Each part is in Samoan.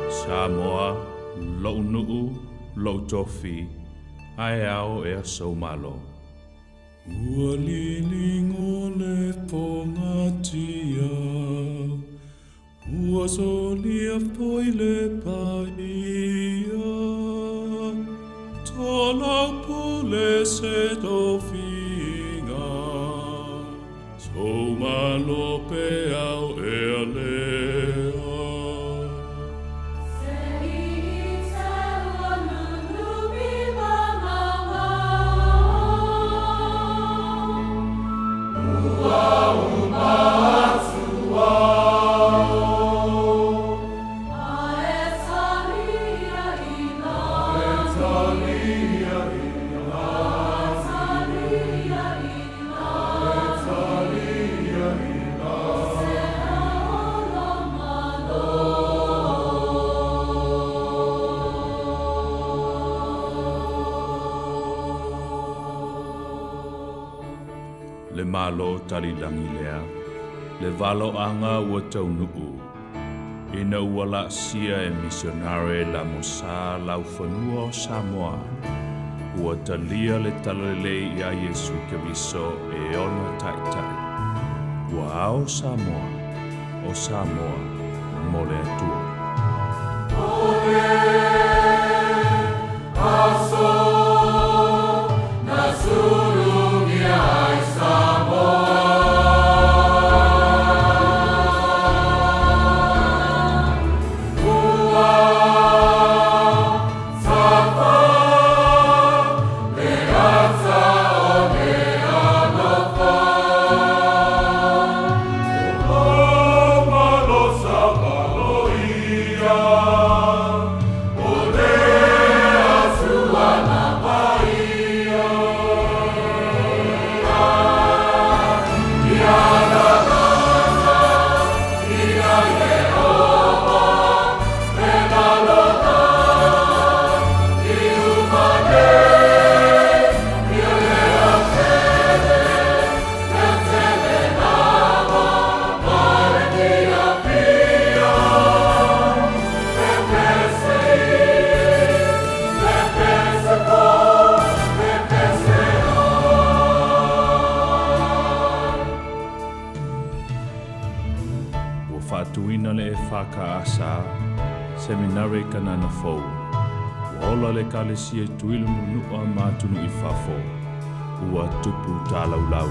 Samoa, lou nuu, lou tofi, ae ao ea sou Malo. Ua liligo le fogatia, ua solia foi le paia, Tolaupule se tofiga, sou Malo pe au ea lea. Le Malo talilangi lea, le valoaga ua taunuu, ina ua laasia e misionare lamosā laufanua o Samoa, ua talia le talalelei iā Iesu Keriso e ona taitai. Ua ao Samoa, o Samoa mo le Atua. Ua faatuina le EFKS Seminare Kanana Fou. Ua ola le Ekalesia i Tutuila ma Manua ma atunuu i fafo. Ua tupu talaulau.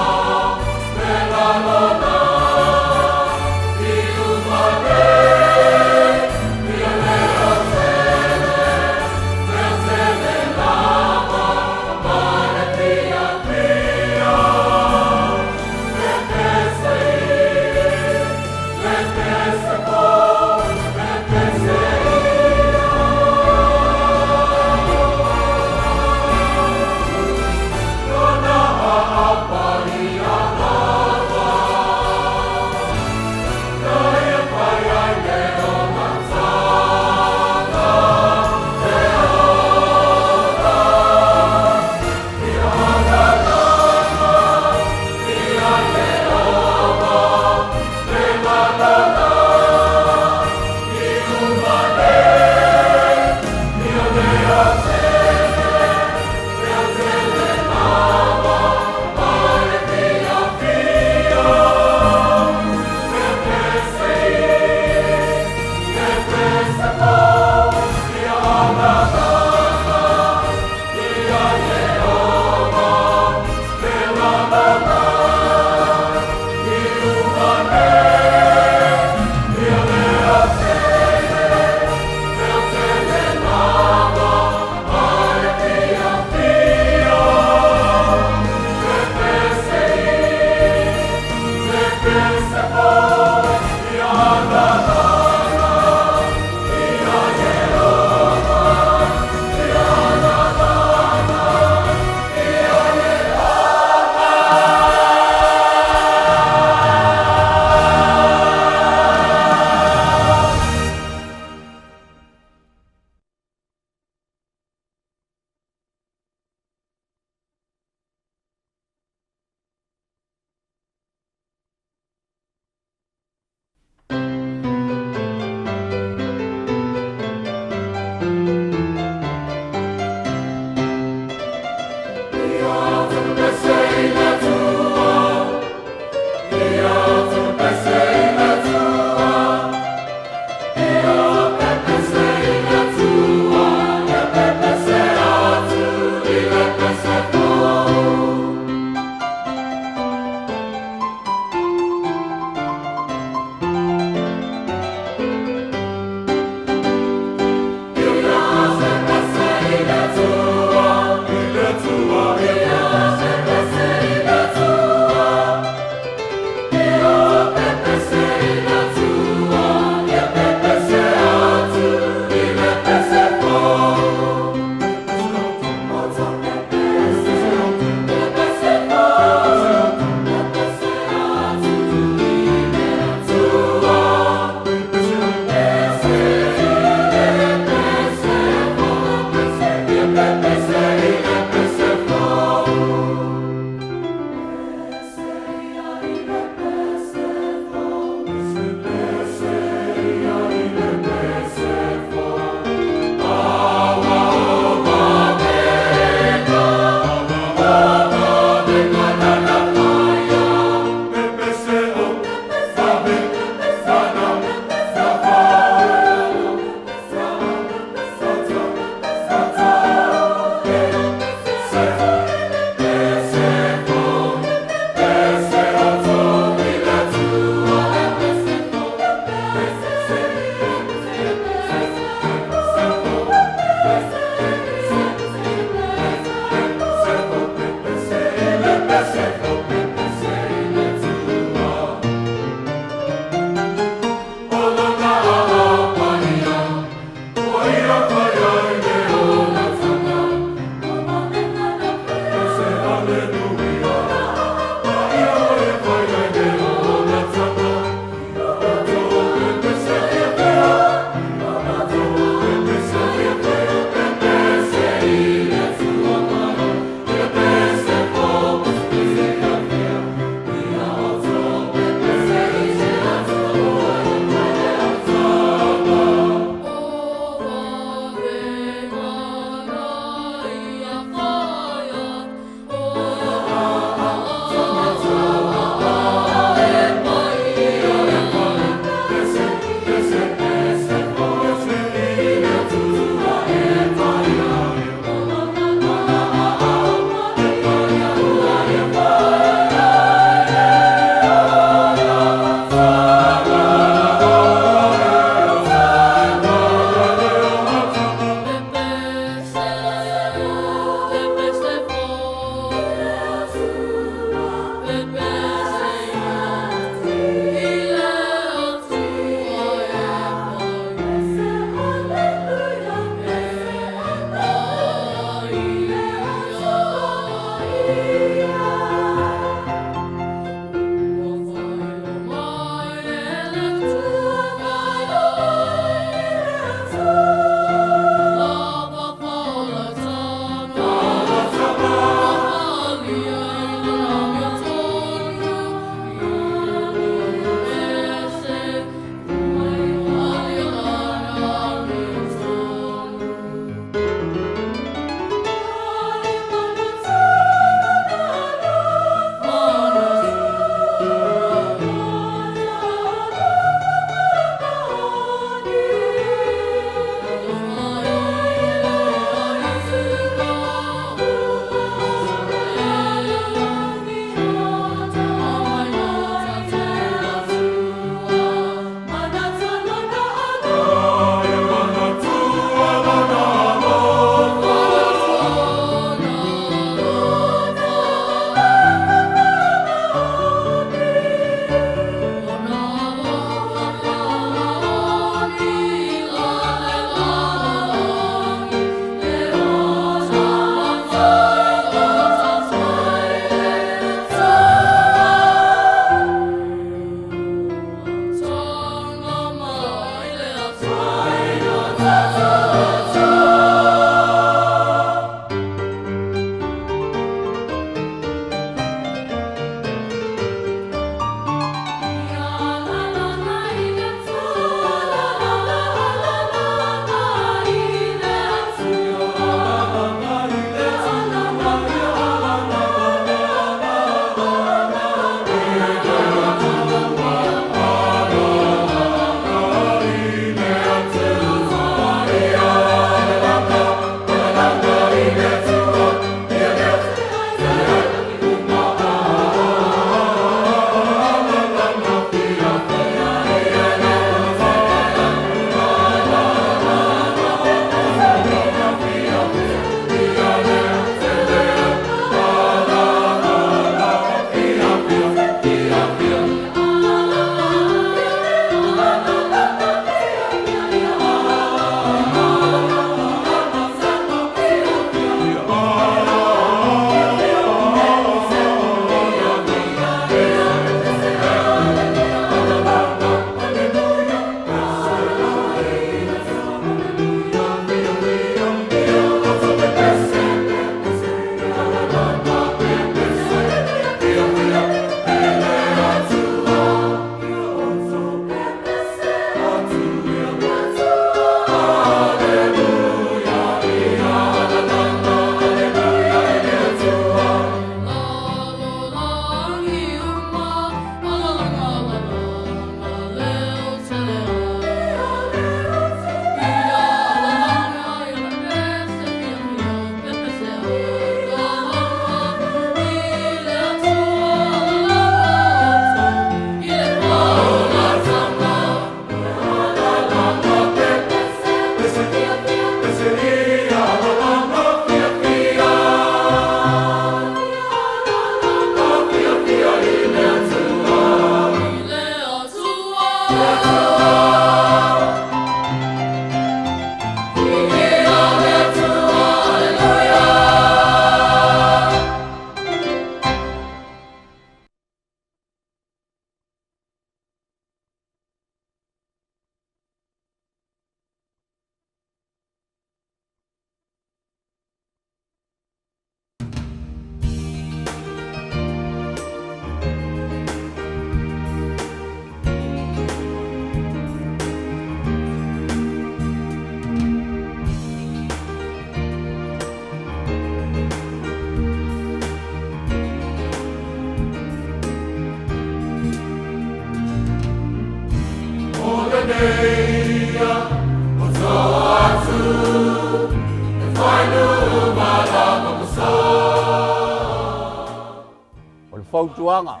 fautuaga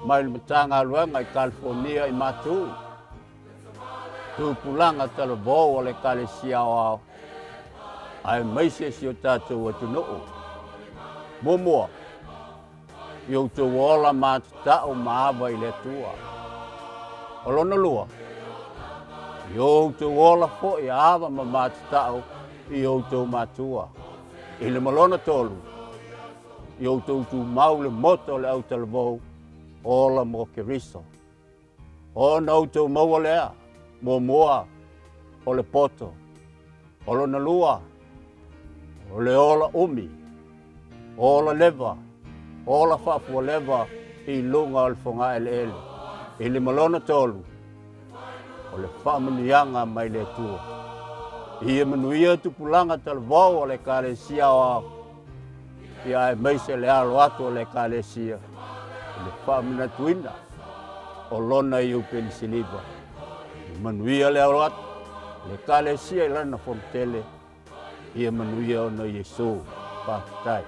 mai le Matagaluega i Kalifonia i Matu, tupulaga talavou a le Ekalesia Aoao aemaise si o tatou atunuu. Muamua, i outou ola matatau ma ava i le Atua. O lona lua, i outou ola foi ava ma matatau i outou matua. I le ma lona tolu, i outou tumau le moto o le autalavou, ola mo Keriso. Ona outou maua lea, muamua, o le poto, o lona lua, o le ola umi, ola leva, ola faafualeva i luga o le fogaeleele. I le ma lona tolu, o le faamanuiaga mai le Atua. Ia manuia tupulaga talavou o le Ekalesia Aoao, ia aemaise le alo atu o le Ekalesia i le faamanatuina o lona iupeli siliva. Ia manuia le alo atu o le Ekalesia i lana fonotele, ia manuia ona o Iesu. Faafetai.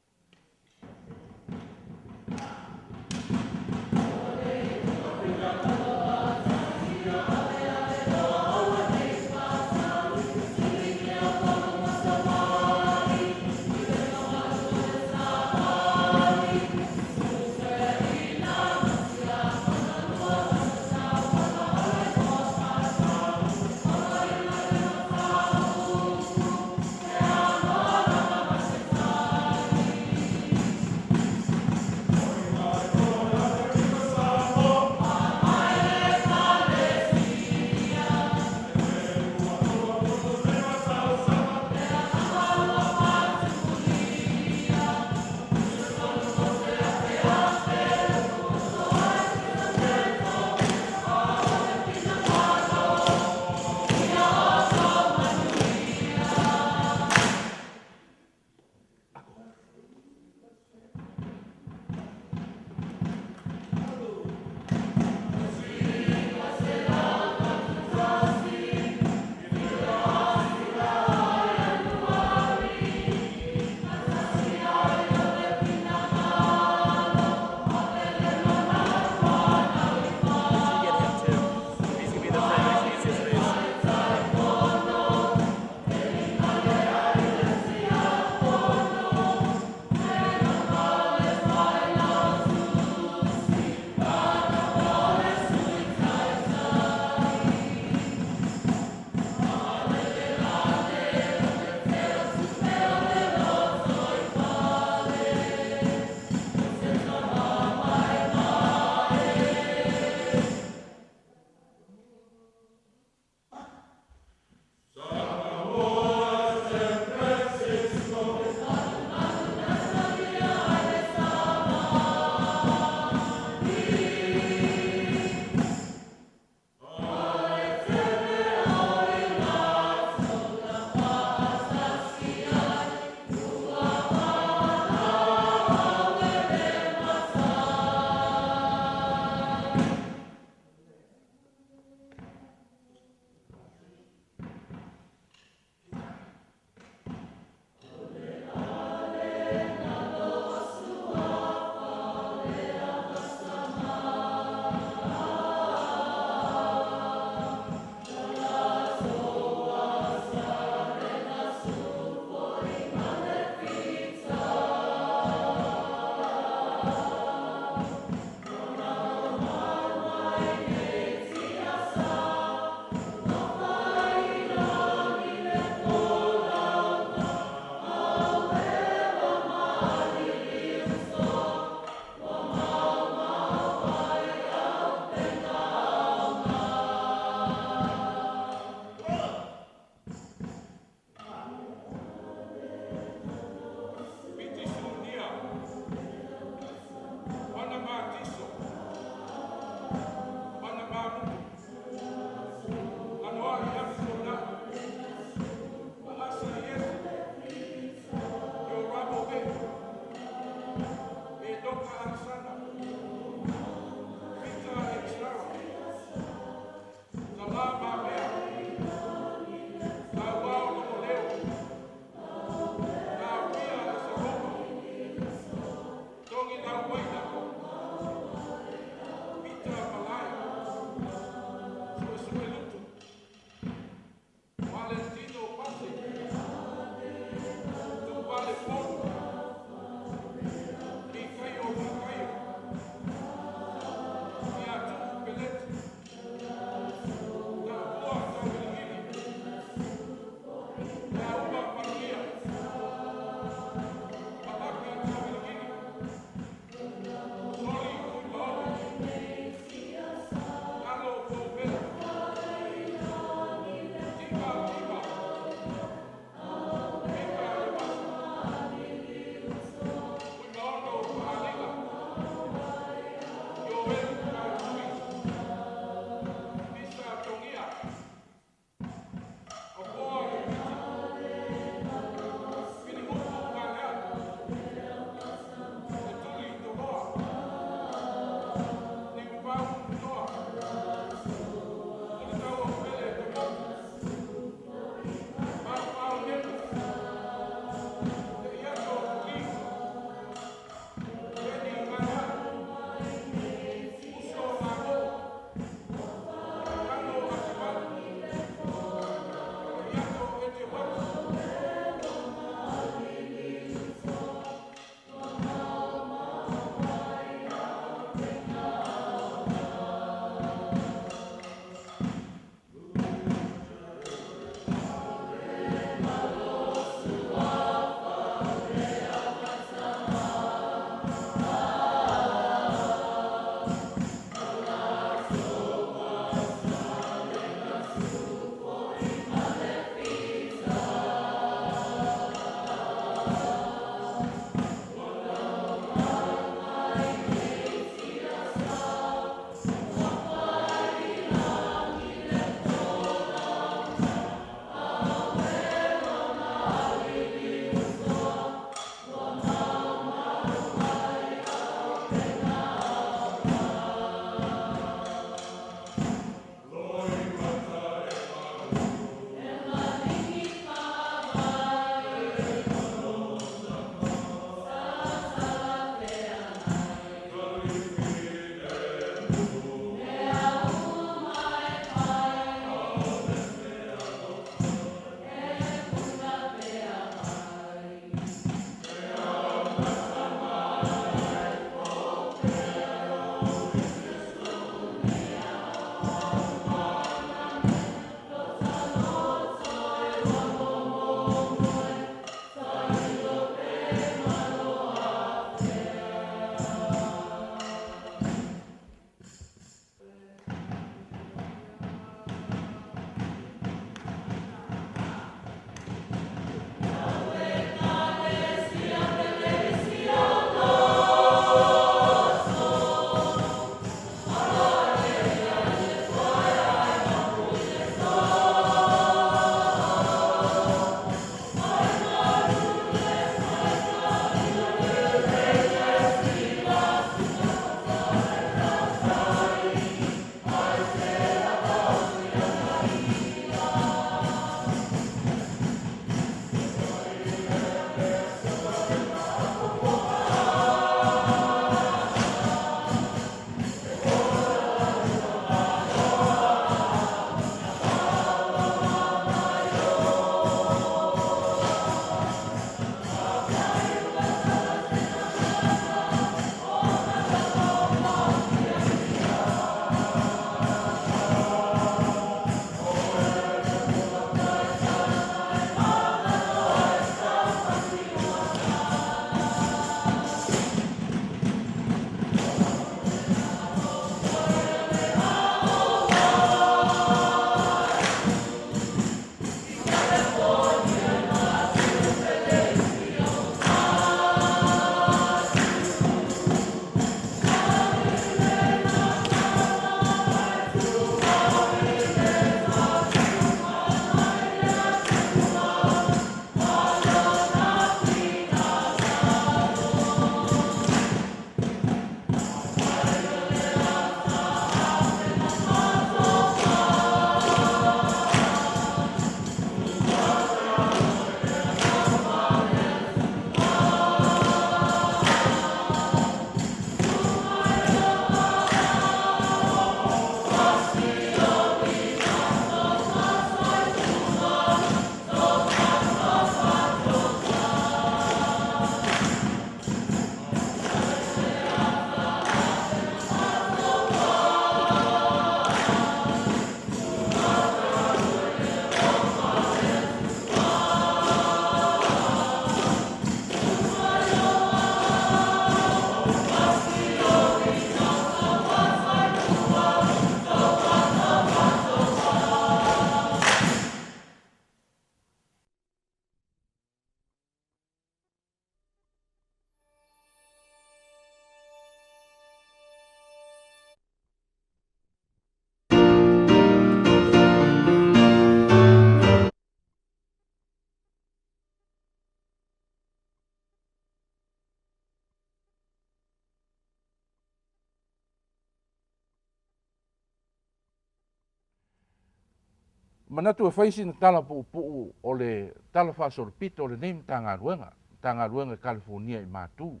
Manatu e fai sina tala puupuu o le Tala Faasolopito o lenei Matagaluega, Matagaluega i Kalifonia i Matu.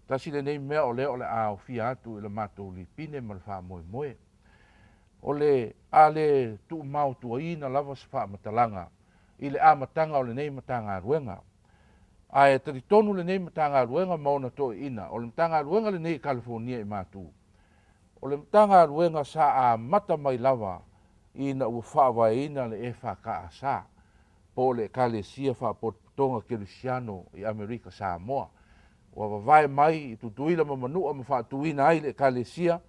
Tasi lenei mea o lea o le a aofia atu i le matou lipine ma le faamoemoe. O le a le tuumaotuaina lava se faamatalaga i le amataga o lenei Matagaluega. Ae talitonu lenei Matagaluega ma ona toeaiina, o le Matagaluega lenei i Kalifonia i Matu, o le Matagaluega sa amata mai lava ina ua faavaeina le EFKS, po o le Ekalesia Faapotopotoga Kerisiano i Amerika Samoa. Ua vavae mai i Tutuila ma Manua ma faatuina ai le Ekalesia,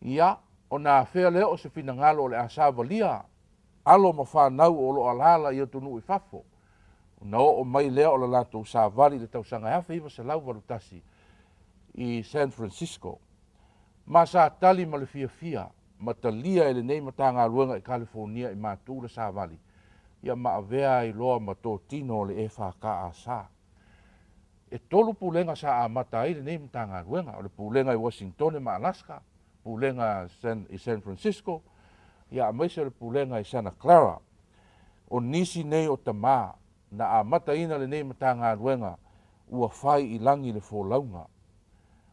ia, ona afea lea o se finagalo o le a savalia alo ma fanau o lo o alaala i atunuu i fafo, ona oo mai lea o le latou savali i le tausaga e 1981 i San Francisco. Ma sa tali ma le fiafia ma talia e lenei Matagaluega i Kalifonia i Matu le savali, ia ma avea ai loa ma totino o le EFKS. E tolu pulega sa amata ai lenei Matagaluega, o le Pulega i Uasintone ma Alaska, Pulega i San Francisco, ia aemaise o le Pulega i Santa Clara. O nisi nei o tamā na amataina lenei Matagaluega ua fai i lagi le folauga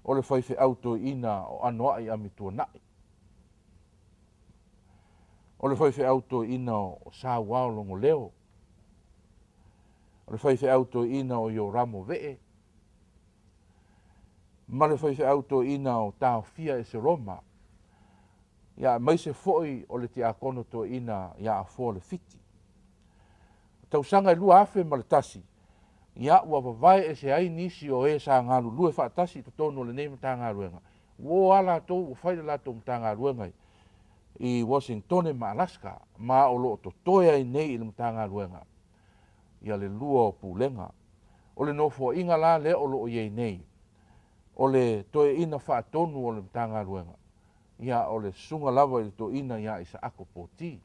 o le faifeau toeaina o Anoa'i Amituana'i, o le faifeau toeaina o Sauao Logoleo, o le faifeau toeaina o Ioramo Vee, ma le faifeau toeaina o Taofia Eseroma, ia aemaise foi o le tiakono toeaina ia Afoa Lefiti. O tausaga e 2001, ia ua vavae ese ai nisi o e sa galulue faatasi i totonu o lenei Matagaluega, ua o a latou ua fai le latou Matagaluega i Uasintone ma Alaska, ma o lo o totoe ai nei i le Matagaluega ia le lua o Pulega. O le nofoaiga la lea o lo o i ai nei, o le toeaina faatonu o le Matagaluega, ia o le susuga lava i le toeaina ia Isaako Poti,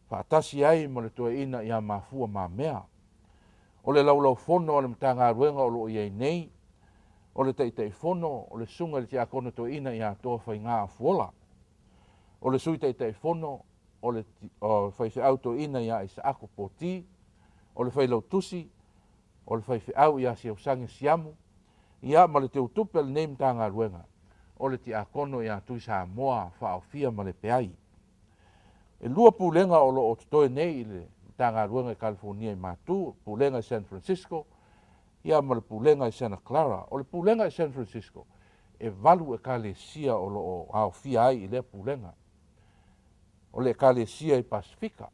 faatasi ai ma le toeaina ia Mafua Mamea. O le laulaufono a le Matagaluega o lo o i ai nei, o le Taitaifono o le Susuga i le Tiakono Toeaina ia Toa Faiga Afuola. O le Sui Taitaifono o le Faifeau Toeaina ia Isaako Poti. O le Failautusi o le Faifeau ia Siausagia Siamu, ia ma le Teutupe a lenei Matagaluega, o le Tiakono ia Tuisamoa Faaofia Malepeai. E lua pulega o lo o totoe nei i le Matagaluega i Kalifonia i Matu, Pulega i San Francisco, ia ma le Pulega i Santa Clara. O le Pulega i San Francisco, e valu Ekalesia o lo o aofia ai i lea Pulega. O le Ekalesia i Pasefika,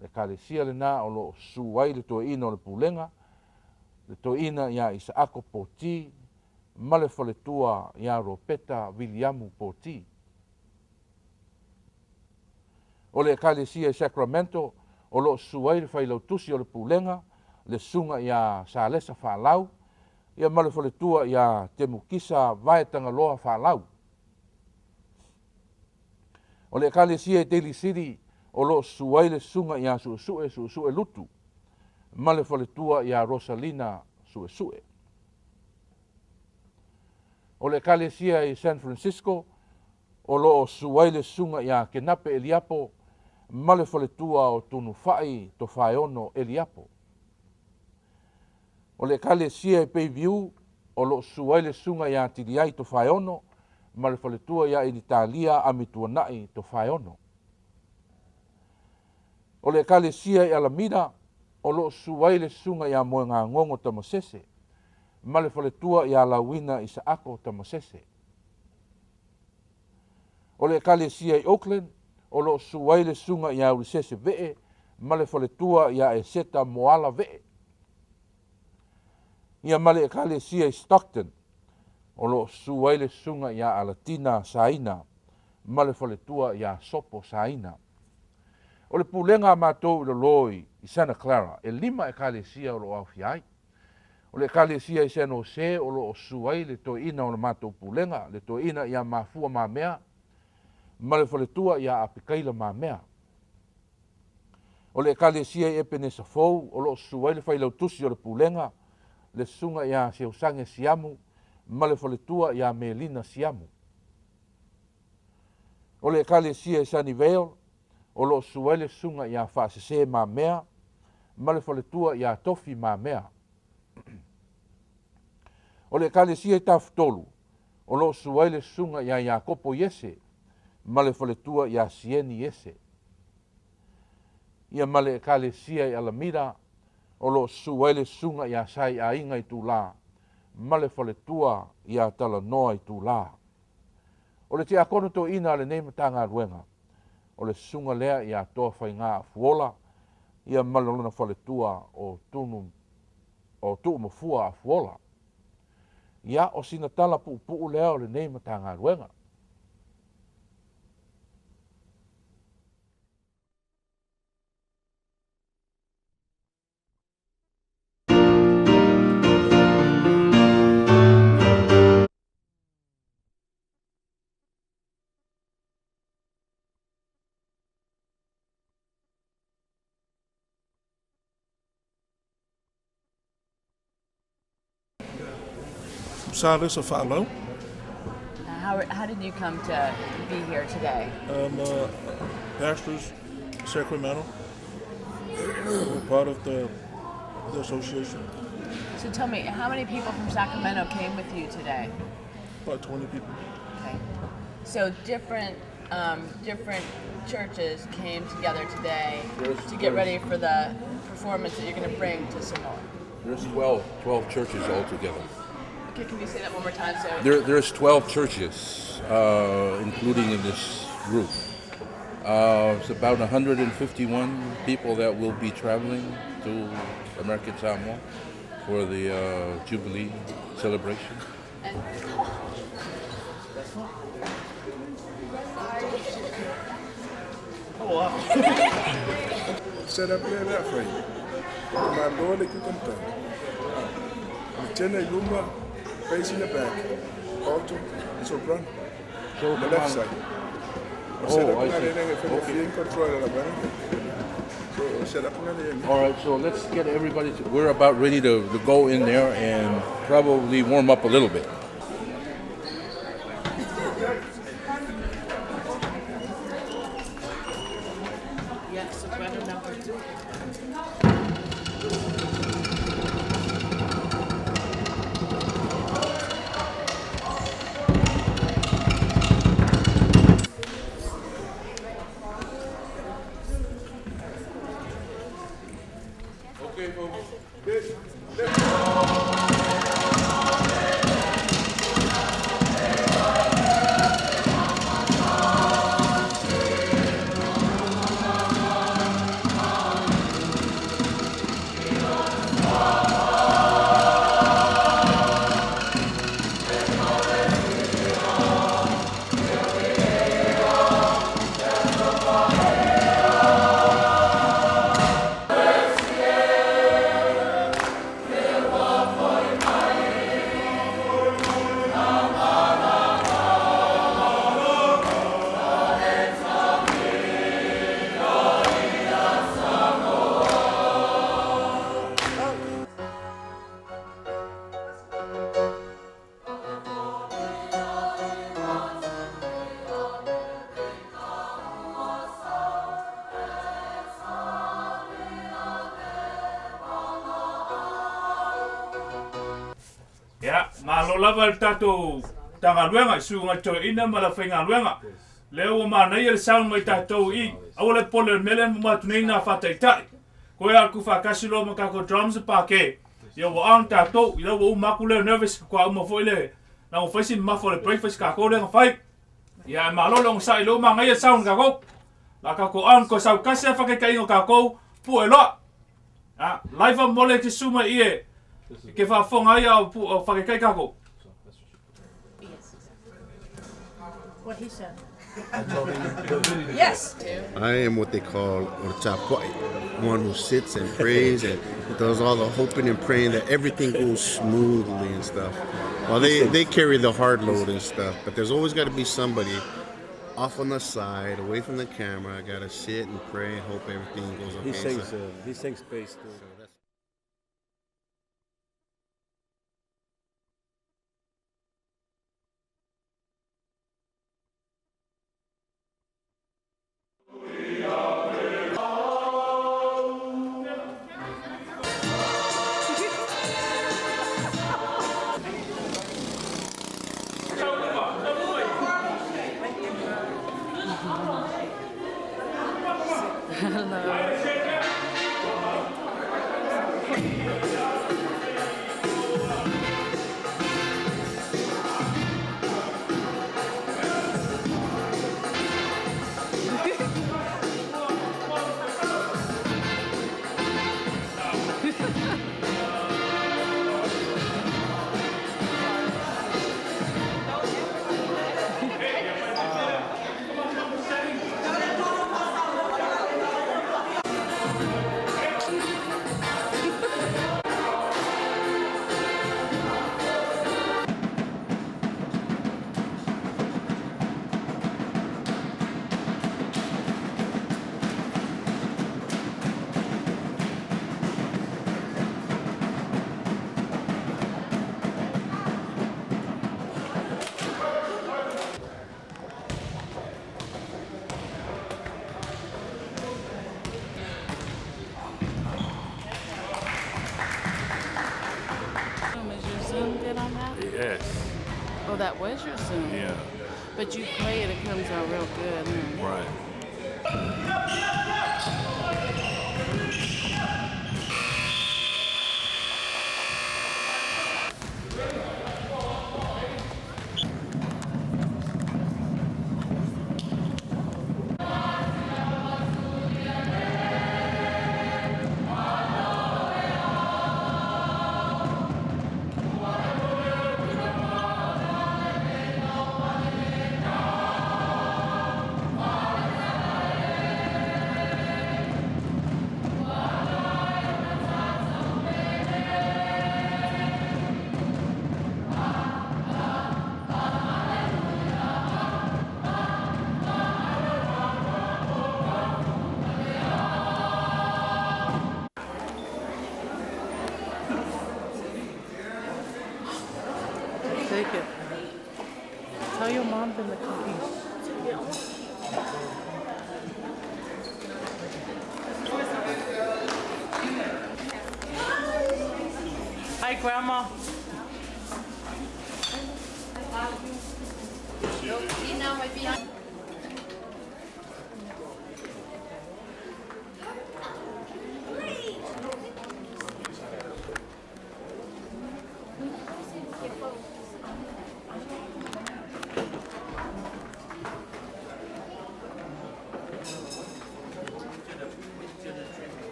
le Ekalesia lena o lo o susu ai le toeaina o le Pulega, le toeaina ia Isaako Poti ma le faletua ia Ropeta Viliamu Poti. O le Ekalesia i Sacramento o lo o susu ai le failautusi o le Pulega, le Susuga ia Salesa Faalau, ia ma le faletua ia Temukisa Vaetagaloa Faalau. O le Ekalesia i Daly City o lo o susu ai le Susuga ia Suesue Suesue Lutu ma le faletua ia Rosalina Suesue. O le Ekalesia i San Francisco o lo o susu ai le Susuga ia Kenape Eliapo ma le faletua o Tunufai Tofaeono Eliapo. O le Ekalesia i Bayview o lo o susu ai le Susuga ia Tiliai Tofaeono ma le faletua ia Initalia Amituanai Tofaeono. O le Ekalesia i Alameda o lo o susu ai le Susuga ia Moegagogo Tamasese ma le faletua ia Lauina Isaako Tamasese. O le Ekalesia i Oakland, o lo o susu ai le Susuga ia Ulisese Vee ma le faletua ia Eseta Moala Vee. Ia ma le Ekalesia i Stockton, o lo o susu ai le Susuga ia Alatina Saina ma le faletua ia Sopo Saina. O le pulega a matou i lalo i Santa Clara, e lima Ekalesia o lo o aofia ai. O le Ekalesia i San Jose o lo o susu ai le toeaina o le matou pulega, le toeaina ia Mafua Mamea ma le faletua ia Apikaila Mamea. O le Ekalesia i Epenesa Fou o lo o susu ai le failautusi o le pulega, le susuga ia Siausagia Siamu ma le faletua ia Melina Siamu. O le Ekalesia i Sunnyvale o lo o susu ai le susuga ia Faasese Mamea ma le faletua ia Tofi Mamea. O le Ekalesia i Tafatolu, o lo o susu ai le susuga ia Iakopo Iese ma le faletua ia Sieni Iese. Ia ma le Ekalesia i Alamida, o lo o susu ai le susuga ia Sai Aiga Itulā ma le faletua ia Talanoa Itulā. O le tiakono toeaina a lenei Matagaluega, o le susuga lea ia Toa Faiga Afuola ia ma lona faletua o Tunu o Tuumafua Afuola. Ia, o sina tala puupuu lea o lenei Matagaluega. Silas Afalau. How, how did you come to be here today? I'm a pastors Sacramento. We're part of the, the association. So tell me, how many people from Sacramento came with you today? About 20 people. Okay. So different um, different churches came together today There's- to get there's- ready for the performance that you're going to bring to Samoa. There's 12, 12 churches altogether. Okay, can you say that one more time? So There's 12 churches, including in this group. It's about 151 people that will be traveling to American Samoa for the Jubilee celebration. Set up lea le a fai. O malo le cucumber. Le tenor i luma, bass in the back, alto and soprano. So On the left side. O set Oh, up I nga see. le ngai fai Okay. okay. Control la bana. So set up nga le. All right, so let's get everybody to, we're about ready to go in there and probably warm up a little bit. Yes, soprano number two. Okay, folks. Ia, malo lava le tatou Matagaluega i suiga toeaina ma le aufaigaluega. Lea ua manaia le sound mai tatou i aua le popole o le mea lea na uma atu nei na faataitai. Koe a le tuufaatasi loa ma tatou drums ma pake, ia ua on tatou, ia ua uma atu lea nervous faatoa uma foi le na ua fai si mamafa o le breakfast tatou lea na fai. Ia ae malo le onosai lea ua manaia le sound tatou. La tatou on koe sau tasi a faataitaiga o tatou pue loa. A, live mo le te susu mai i e ke faafofoga ai a o faataitai tatou. What he said. Yes. I am what they call tapua'i, one who sits and prays and does all the hoping and praying that everything goes smoothly and stuff. Well, they carry the hard load and stuff, but there's always got to be somebody off on the side, away from the camera. Got to sit and pray and hope everything goes okay. He sings. So, He sings bass too. so that's Yes. Oh, that was your Zoom. Yeah. But you play it, it comes out real good. Huh? Right. Take it. Tell your mom bring the cookies. Hi, Grandma.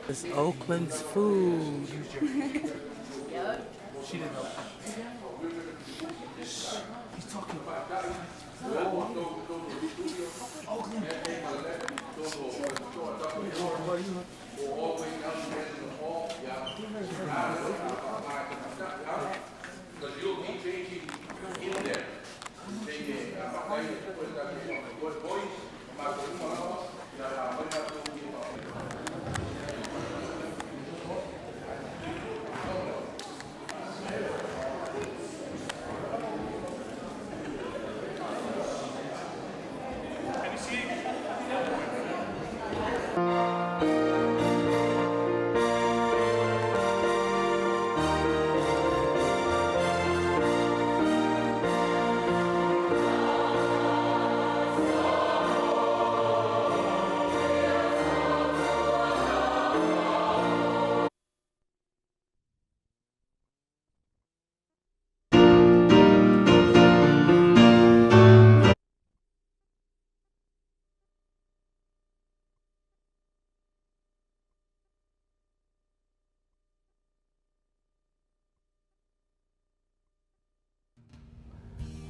It's Oakland's food.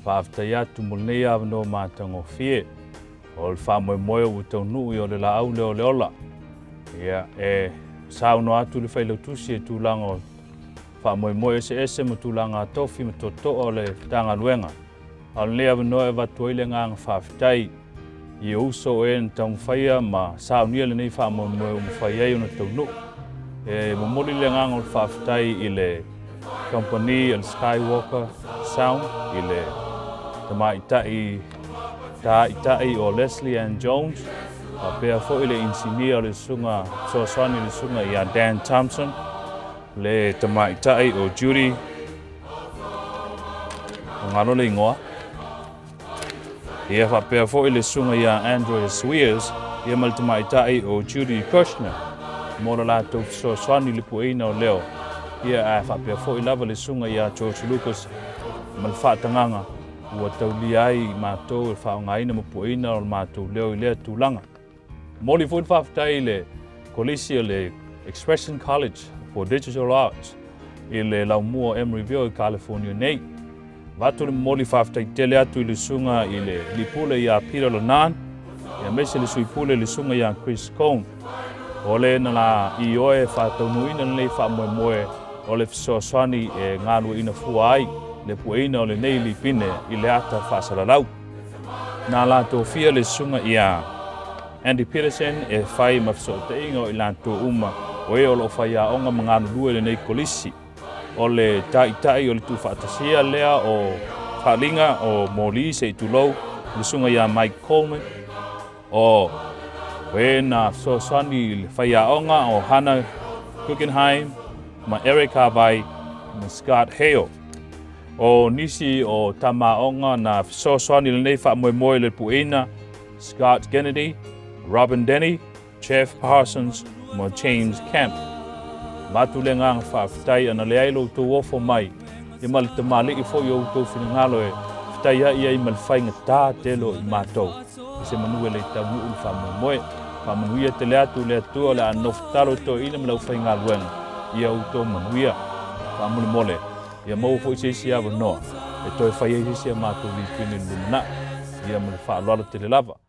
Faafetai atu mo lenei avanoa matagofie o le faamoemoe ua taunuu i o le laau lea o le ola. Ia, e saunoa atu le Failautusi e tulaga o faamoemoe eseese ma tulaga a tofi ma totoa o le Matagaluega. A o lenei avanoa e avatu ai le agaga faafetai i uso o e na taumafaia ma saunia lenei faamoemoe ua mafai ai ona taunuu. E momoli le agaga o le faafetai i le kamupani a le Skywalker Sound i le tamaitai tāitai o Leslie Ann Jones, faapea foi le inisinia o le susuga fesoasoani i le susuga ia Dan Thompson, le tamaitai o Judy o galo le igoa. Ia faapea foi le susuga ia Andrea Swears ia ma le tamaitai o Judy Kushner mo le latou fesoasoani i le pueina o leo. Ia ae faapea foi lava le susuga ia George Lucas ma le faatagaga ua taulia ai i matou e faaaogaina ma pueina o le matou leo i lea tulaga. Momoli foi le faafetai i le Kolisi o le Expression College for Digital Arts i le laumua o Emeryville i California nei. Avatu le momoli faafetai tele atu i le susuga i le Lipule ia Peter Lenan, aemaise le Sui Pule le susuga ia Chris Cone. O le na la ioe e faataunuuina lenei faamoemoe o le fesoasoani e galueaiina fua ai le pueina o lenei lipine i le ata faasalalau. Na latou fia le susuga ia Andy Peterson e fai ma fesootaiga o i latou uma o e o lo o faiaoga ma galulue i lenei kolisi. O le taitai o le tuufaatasia lea o faaaliga o moli se i tulou le susuga ia Mike Coleman, o e na fesoasoani i le faiaoga o Hannah Guggenheim ma Eric Harvey ma Scott Hale. O nisi o tama aoga na fesoasoani i lenei faamoemoe i le pueina, Scott Kennedy, Robin Denny, Jeff Parsons ma James Camp. Avatu le agaga faafetai ana leai lo outou ofo mai ia ma le tamalii foi o outou finagalo e fetaiai ai ma le faigatā tele o i matou i se manu e le i taunuu le faamoemoe. Faamanuia tele atu le Atua o le a nofo tatalo toeaina ma le aufaigaluega ia outou manuia. Faamolemole, ia maua foi se isi avanoa e toe fai ai se isi a matou lipini i le lumanai ia ma le faaaloalo tele lava.